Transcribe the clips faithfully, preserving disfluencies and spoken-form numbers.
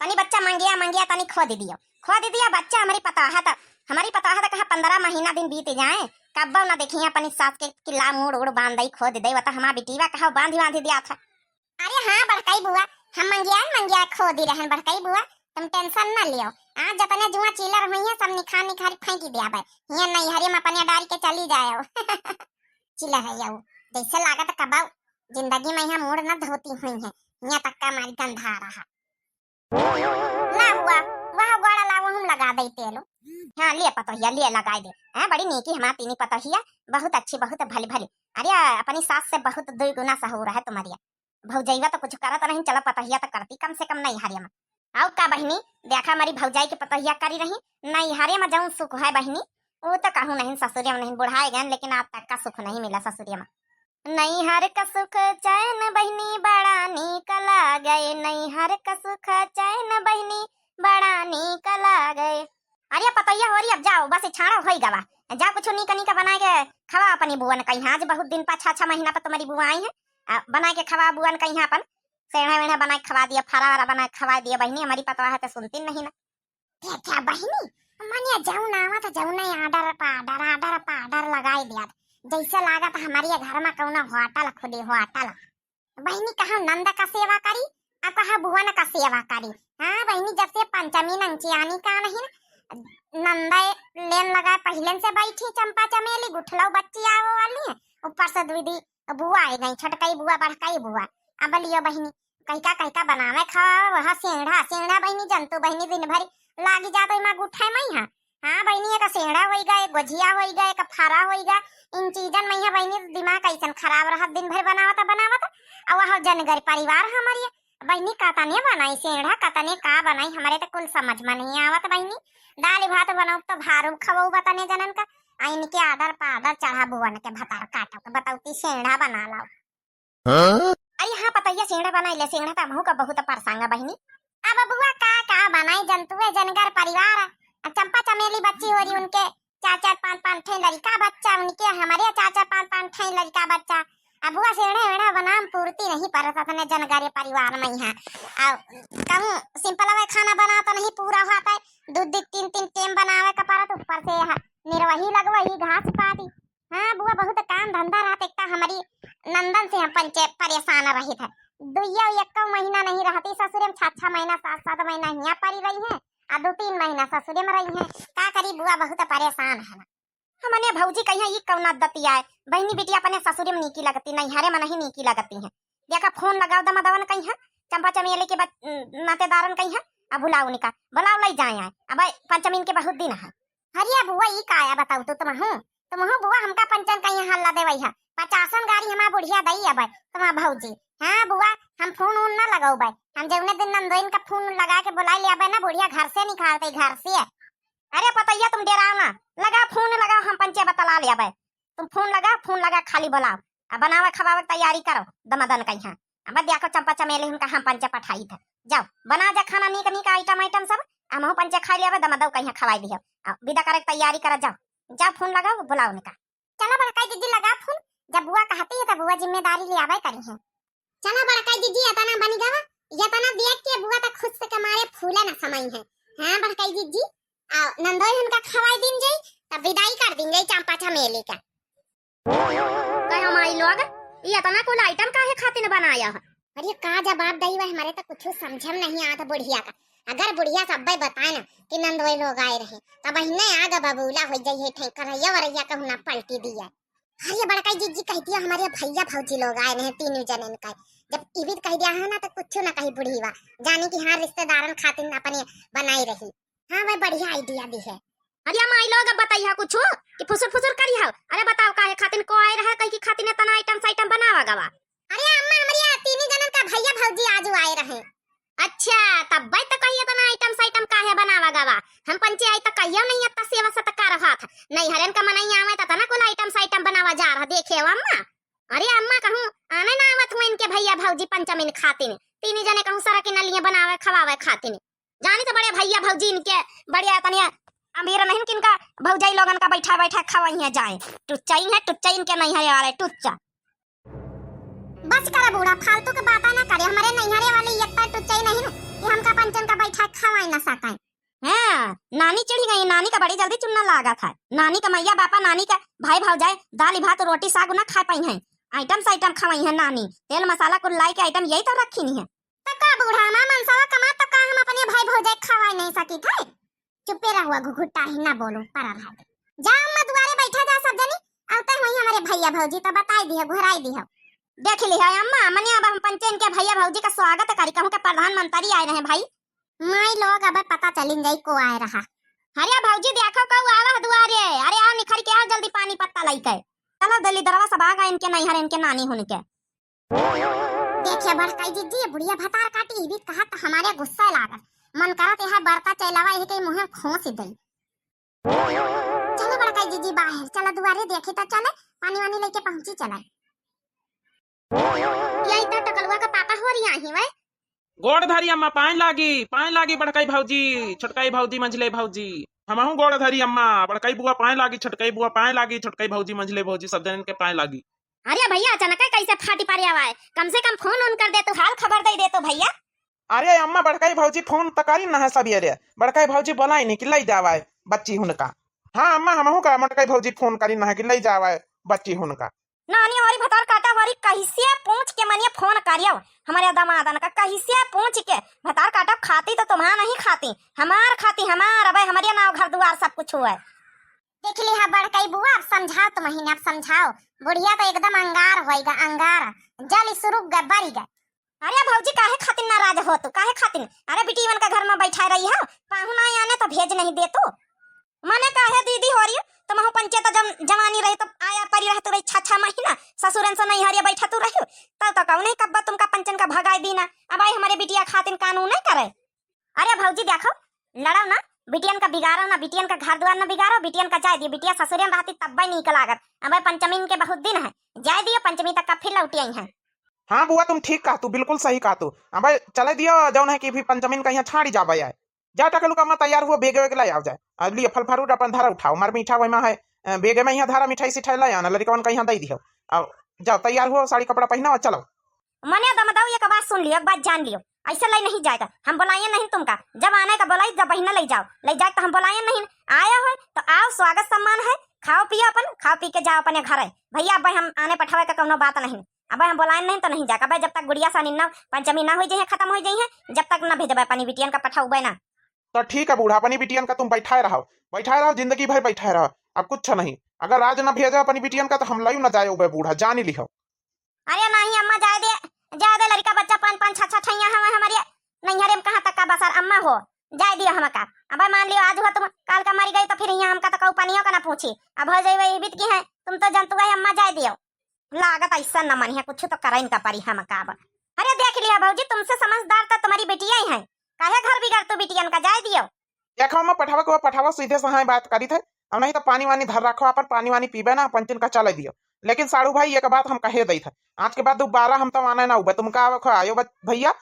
तनी बच्चा मंगिया मंगिया तनी खोदि दियो, खोदि दियो बच्चा। हमरी पतोह त, हमरी पतोह त कहा पन्द्रह महीना दिन बीत जाए, कब्बो न देखिया अपनी सास के कि ला मूड़ उड़ बांध दई, खोदि दई। वता हमार बिटिया कहा बांधी बांधी दिया था। अरे हाँ बड़कई बुआ, हम मंगिया मंगिया खोदि रहन बड़कई बुआ, तुम tension न लियो। आज जतने जुआ चिलर हुई है सब निखार निखारी फेंकि दिया बे। हियाँ नैहरे में अपने डारि के चली जायो। चिलर है यऊ, जैसे लागत कबाऊ जिंदगी में यहाँ मूड़ न धोती हुई है, यहाँ तक का हमारी गंधा रहा। ला हुआ, वह गोड़ा ला, वो हम लगा दे तेलो। हाँ, ले पतोहिया, ले लगाए दे। हैं, बड़ी नीकी हमार तीनी पतोहिया, बहुत अच्छी, बहुत भली भली। अरे, अपनी सास से बहुत दुई गुना सहूर है तुम्हारिया। भौजैया तो कुछ करत नहीं, चलो पतोहिया तो करती कम से कम नैहरे में। आउ का बहिनी, देखा हमारी भौजाई के पतोहिया करी रही, नैहरे में जौन सुख है बहिनी, वो तो कहूँ नहीं, ससुरे में नहीं, बुढ़ाए गए लेकिन आज तक का सुख नहीं मिला ससुरे में। नैहर का सुख चैन बहिनी बड़ा नीक लागे, नैहर का सुख चैन बहिनी बड़ा नीक लागे। अरे पतोहिया होरी, अब जाओ, बस छाड़ा होई गवा, जाओ कुछ नीक नीक बनाए के खवा अपनी बुअन कहीं। आज बहुत दिन पा, छह छह महीना पर तुम्हारी बुआ आई है, आ, बनाए के खवा बुअन कहीं अपन, सेढ़ा वेढ़ा बनाए के खवा दिया, फरा वरा बनाए के खवा दिया बहिनी, हमारी पतवा है तो सुनती नहीं ना। देखा बहिनी, मने जौन आवत जौन order पा order, order पा order लगाई दिया। जैसे लागत हमारे घर में कौनो होटल खुली, होटल। बहिनी कहा नंद का सेवा करी, आ कहा भुवन का सेवा करी। हाँ बहिनी, जब से पंचमी नंचियानी का नहीं न, नंद लेन लगा, पहले से बैठी चंपा चमेली, गुठलो बच्ची आवो वाली है, ऊपर से दीदी बुआ आई गई, छोटकई बुआ, बड़कई बुआ। अब लियो बहिनी, कहिका कहिका बनावे खावा, वह सेंढ़ा, सेंढ़ा बहिनी, जंतु बहिनी दिन भरी लागी जात ओइमा गुठे में। हाँ, हाँ बहिनी, एक सेंढ़ा होइगा, एक गोझिया होइगा, एक फरा होइगा, इन चीजन में है बहिनी, दिमाग कैसन खराब रहत, दिन भर बनावत बनावत। और वह जनगर परिवार हमारी बहिनी, कतने बनाई सेंढ़ा, कतने का बनाई, हमारे तो कुल समझ में नहीं आवत बहिनी। दाल भात बनाओ तो भारू खवाओ बतने जनन का, आ इनके order पा order चढ़ा भुवन के भतार काटो, बताओ ती सेंढ़ा बना लाओ। हाँ? अरे हाँ पतोहिया, सेंढ़ा बनाई ले, सेंढ़ा तो हमहू का बहुत परेशान है बहिनी। अब बुआ का का बनाई, जंतुए जनगर परिवार, आ चंपा चमेली बच्ची होरी, उनके चार चार पाँच पाँच ठे लड़का बच्चा, उनके हमरे चार चार पाँच पाँच ठे लड़का बच्चा। अब बुआ सेंढ़ा वेढ़ा बनाम पूर्ति नहीं परत अपने जनगरे परिवार में यहाँ। आ कहूँ simple वे खाना बना तो नहीं पूरा हुआ पाए, दो दो तीन तीन time बनावे का परत, ऊपर से यह निरवही लगवही घास पाती। हाँ बुआ, बहुत काम धंधा रहत, एक तो हमारी नंदन से हम पंचे परेशान रहित है। दुइयो एक्को महीना नहीं रहती ससुरे में, छह छह महीना, सात सात महीना हियाँ परी रही है, आ दो तीन महीना ससुरे में रही है। का करी बुआ, बहुत परेशान है ना। हमने भौजी कहिया ई कौन आदत आए, बहिनी बिटिया अपने ससुरे में नीकी लगती, नैहरे में नहीं नीकी लगती है। देखा फोन लगाओ दमदवन कहिया, चंपा चमेली के बच-, नातेदारन कहिया, अब बुलाओ उनका, बुलाओ ले जाए आए, अब पंचमी के बहुत दिन है। अरे बुआ, ई का आया बताओ तो तुमहू, तुमहू बुआ हमका पंचन कहीं हल्ला देवई है। पचासन गारी हमार बुढ़िया दई अब तुम्हार भौजी। हाँ बुआ, हम फोन उन ना लगौबै, हम जौने दिन नंदोइन का फोन लगा के बुलाई ले अबै ना, बुढ़िया घर से निकाल दे, घर से। अरे पतोहिया, तुम डेराओ ना, लगाओ फोन, लगाओ, हम पंचे बतला ले अबै। तुम फोन लगाओ, फोन लगा खाली बुलाओ, अब बनावे खवावे के तैयारी करो दमदन कहिया। अब देखो चंपा चमेली उनका हम पंचे पठाई था, जाओ बना जा खाना नीक नीक item item सब, हमहू पंचे खाई ले अबै, दमदौ कहिया खवाई दियो। अब विदा करे के तैयारी करो, जाओ, जाओ फोन लगाओ, बुलाओ उनका। चला बड़काई दीदी, लगा फोन। जब बुआ कहती है, तब बुआ जिम्मेदारी लियावे करी है। चला बड़काई दीदी, एतना बनी गवा, एतना देख के बुआ त खुश से के मारे फूले न समाई है। हाँ बड़काई दीदी, आ नंदोई उनका खवाई दिन जाई, तब विदाई कर दिन जाई चांपा चमेली का। कहो माई लोग, ये एतना कुल item काहे खातिर बनाया है? अरे का जवाब दई, वह हमारे तो कुछ समझ में नहीं आता बुढ़िया का। अगर बुढ़िया सब बताए ना कि नंदोई लोग आए रहे, तब इन्हें आग बबूला हो जाइए, ठेकर रहिया वरैया कहूँ ना पलटी दिया। अरे बड़काई जीजी कहती है, हमारे भैया भौजी लोग आए रहे तीनों जने इनका। जब इबित कह दिया है ना, तो कुछ ना कही बुढ़ी वा, जाने कि हाँ रिश्तेदारन खातिर अपने बनाई रही। हाँ, वह बढ़िया idea दी है। अरे माई लोग, अब बताइए कुछ कि फुसुर फुसुर करी हो। अरे बताओ काहे खातिर को आए रहे, कहीं की खातिर इतना item साइटम बनावा गवा। अरे अम्मा, हमारे तीनों जनन का भैया भौजी आजू आए रहे। अच्छा, तब भाई तो कहिए इतना item साइटम काहे बनावा गवा। हम पंचे आई तो कहियो नहीं इतना सेवा सत्कार हाथ। नहीं हरन का मनई आवे तो इतना कुल item साइटम बनावा जा रहा, देखे हो अम्मा। अरे अम्मा कहूँ आने ना आवत हुए इनके भैया भौजी पंचमी खातिर। तीनों जने कहूँ सरक न लिए बनावे खवावे खातिर। जानी तो बड़े भैया भौजी इनके बड़े तनिया अमीर नहीं कि इनका भौजाई लोगन का बैठा बैठा खवाई है जाए। टुच्चा ही है, टुच्चा इनके नहीं हरे वाले, टुच्चा। बस कर बूढ़ा, फालतू के बातें ना करे। हमारे नैहरे वाले एक पैर टुच्चा ही नहीं ना कि हमका पंचन का बैठा खाए ना सकाए। हाँ, नानी चिढ़ गई, नानी का बड़ी जल्दी चुन्ना लागत है। नानी का मइया बापा, नानी का भाई भौजाई दाल भात रोटी साग ना खाए पाई हैं। आइटम साइटम खवाई है नानी, तेल मसाला कुल लाई के आइटम यही तो रखी नहीं है। तो का बूढ़ा हमार मनसवा कमा तो का हम अपने भाई भौजाई खवाए नहीं सकी थे? चुप्पे रहुआ घुघुटा ही ना बोलो, परा रहा। जा अम्मा दुआरे बैठा जा सब जनी, आते हुई हमारे भैया भौजी तो बताई दिया, घुराई दिया। देख लिहा अम्मा, मने अब हम पंचन के भैया भौजी का स्वागत करी, कहूँ के प्रधानमंत्री आए रहे भाई। माई लोग अब पता चलिन जाई को आए रहा। अरे भौजी देखो कऊ आवा है दुआरे, अरे आओ निखर के आओ जल्दी पानी पत्ता लइके। चलो दलिदरवा सब आ गए इनके नैहर इनके नानी हुन के। देखिए बड़काई जीजी, ये बुढ़िया भतार काटी, ई भी कहा तो हमारे गुस्सा लागल। मन करत है बड़का चैलावा यही के मुँह में खोंस दे। चलो बड़काई जीजी बाहर, चलो दुआरे देखी तो चले, पानी वानी लेके पहुँची चले। यही तो टकलुआ का पापा हो रही आई वै। गोड़ धरी अम्मा, पाँय लागी, पाँय लागी बड़काई भौजी, छोटकाई भौजी, मंझले भौजी। हमहू गोड़ धरी अम्मा, बड़काई बुआ पाँय लागी, छोटकाई बुआ पाँय लागी, छोटकाई भौजी, मंझले भौजी, सब जनन के पाँय लागी। अरे भैया, अचानक कैसे फाटी पारे आवाए? कम से कम फोन ओन कर दे तो, हाल खबर दे दे तो भैया। अरे अम्मा, बड़काई भौजी फोन त करी न है सवेरे, बड़काई भौजी बोलाई नहीं कि लई जावाए बच्ची हुनका। हाँ अम्मा, हमहू का मोटकाई भौजी फोन करी न है कि लई जावाए बच्ची हुनका। नानी हमारी भतार काटा हमारी कैसे पूछ के मनिए फोन करियो हमारे दमादन का, कैसे पूछ के भतार काटा खाती तो तुम्हारा नहीं खाती, हमार खाती हमार। अबे हमारे नाव घर दुआर सब कुछ हुआ है। देख लिहा बड़कई बुआ, अब समझाओ तुम महीने, अब समझाओ। बुढ़िया तो एकदम अंगार होइगा, अंगार। जल सुरुग ग, बरी ग। अरे भौजी, काहे खातिर नाराज हो तू, काहे खातिर? अरे बिटियवन का घर में बैठा रही हो, पाहुन आए आने तो भेज नहीं दे तू। मने काहे दीदी हो रही हो, तुम हो पंचे तो जम-, जवानी रही तो आया परी रह तू रही छह, छह महीना, ससुरन से नहीं हरिया बैठा तू रही, तब तो कहूँ नहीं कब्बा तुमका पंचन का भगाई दीना। अब आई हमारे बिटिया खातिर कानून नहीं करे। अरे भौजी देखो, लड़ो ना, बिटियन का बिगाड़ो ना, बिटियन का घर दुआर ना बिगाड़ो, बिटियन का जाए दियो, बिटिया ससुरे में रहती तब्बे नीक लागत। अबे पंचमी के बहुत दिन है, जाए दियो, पंचमी तक का फिर लौटी आई हैं। हाँ बुआ, तुम ठीक कहा तू, बिल्कुल सही कहा तू। अबे चले दियो, जौन है कि भी पंचमी का यहाँ छाड़ी जाबे आए। जा टकलू का अम्मा तैयार हुआ, बेगे वेगे ले आओ जाए। अब लिए फल फ्रूट अपन धरा उठाओ, मार मीठा वही में है, अ, बेगे में यहाँ धरा मिठाई सिठाई ले आना, लड़िकवन का यहाँ दे दियो। अब जाओ तैयार हुआ, साड़ी कपड़ा पहनाओ, चलो। मने दमदाऊ एक बात सुन लियो, एक बात जान लियो, ऐसे लई नहीं जाएगा। हम बुलाए नहीं तुमका, जब आने का बुलाई जब बहिना लई जाओ, लई जाए तो हम बुलाए नहीं। आया हो तो आओ, स्वागत सम्मान है, खाओ पियो अपन, खाओ पी के जाओ अपने घर है। भैया अब हम आने पठावे का कौनो बात नहीं, अब हम बुलाए नहीं तो नहीं जाएगा। अब जब तक गुड़िया सानी ना पंचमी ना हो जाए, खत्म हो जाए, जब तक ना भेजबे अपनी बिटियन का पठाउबे ना। तो ठीक है बूढ़ा, अपनी बिटियन का तुम बैठाए रहो, बैठाए रहो, जिंदगी भर बैठाए रहो, अब कुछ नहीं। अगर आज ना भेजो अपनी बिटियन का तो हम लयू ना जाए उबे बूढ़ा, जान ही लिहो। अरे नहीं अम्मा, जाए दे, जाए दे, लड़का बच्चा पाँच पाँच छह छह ठैया हवे हमारे नैहरे में, कहाँ तक का बसर अम्मा हो, जाए दियो हमका। अब मान लियो आज हुआ तुम, काल का मरी गई तो फिर यहाँ हमका तो कहू पनियो का ना पूछी। अब हो जाए वही बीत की है, तुम तो जनतुआ है अम्मा, जाए दियो। लागत ऐसा न मनिया, कुछ तो करे इनका परी हमका अब। अरे देख लिया भौजी, तुमसे समझदार तो तुम्हारी बिटिया ही है, काहे घर बिगाड़ तू बिटियन का, जाए दियो। देखो अम्मा, पठावा के वो पठावा, सीधे सहाय बात करी थे, और नहीं तो पानी वानी धर रखो अपन, पानी वानी पीबे ना, पंचन का चले दियो। लेकिन साड़ू भाई, एक बात हम कहे दई थे, आज के बाद दोबारा हम तो आने ना उबे, तुमका आवे खो आयो बस भैया,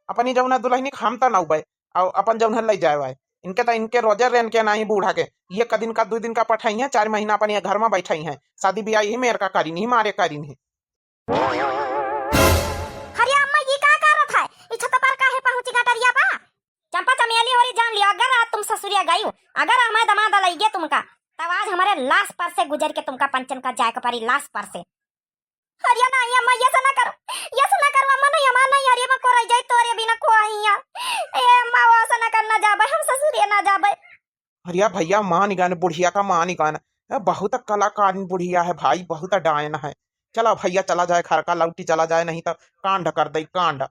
अपनी जौन है दुल्हनी के हम तो ना उबे, और अपन जौन है ले जाए वाए। इनके तो इनके रोजे रेन के नाही बूढ़ा के, ये कदिन का दो दिन का पठाई है, चार महीना अपन ये घर में बैठाई है, शादी ब्याह ही मेर का करी नहीं, मारे करी नहीं। अरे अम्मा, ये का करत है? ई छत पर काहे पहुंची गटरिया बा? चंपा चमेली होरी जान लियो, अगर आज तुम ससुरिया गई हो, अगर हमारे दमाद लइगे तुमका, तब आज हमारे लाश पर से गुजर के तुमका पंचन का जाए के परी, लाश पर से। अरे नहीं अम्मा, ये से ना करो, ये से ना करो अम्मा, नहीं अम्मा, नहीं, अरे अम्मा, कोराई जाए तोरे बिना खोइया। ए अम्मा, वो से ना करना जाबे, हम ससुरिया ना जाबे। अरे भैया, मान गए बुढ़िया का, मान गए। ए, बहुत कलाकारिन बुढ़िया है भाई, बहुत डायन है। चला भैया, चला जाए घर का, लौटी चला जाए, नहीं तो कांड कर दे, कांड।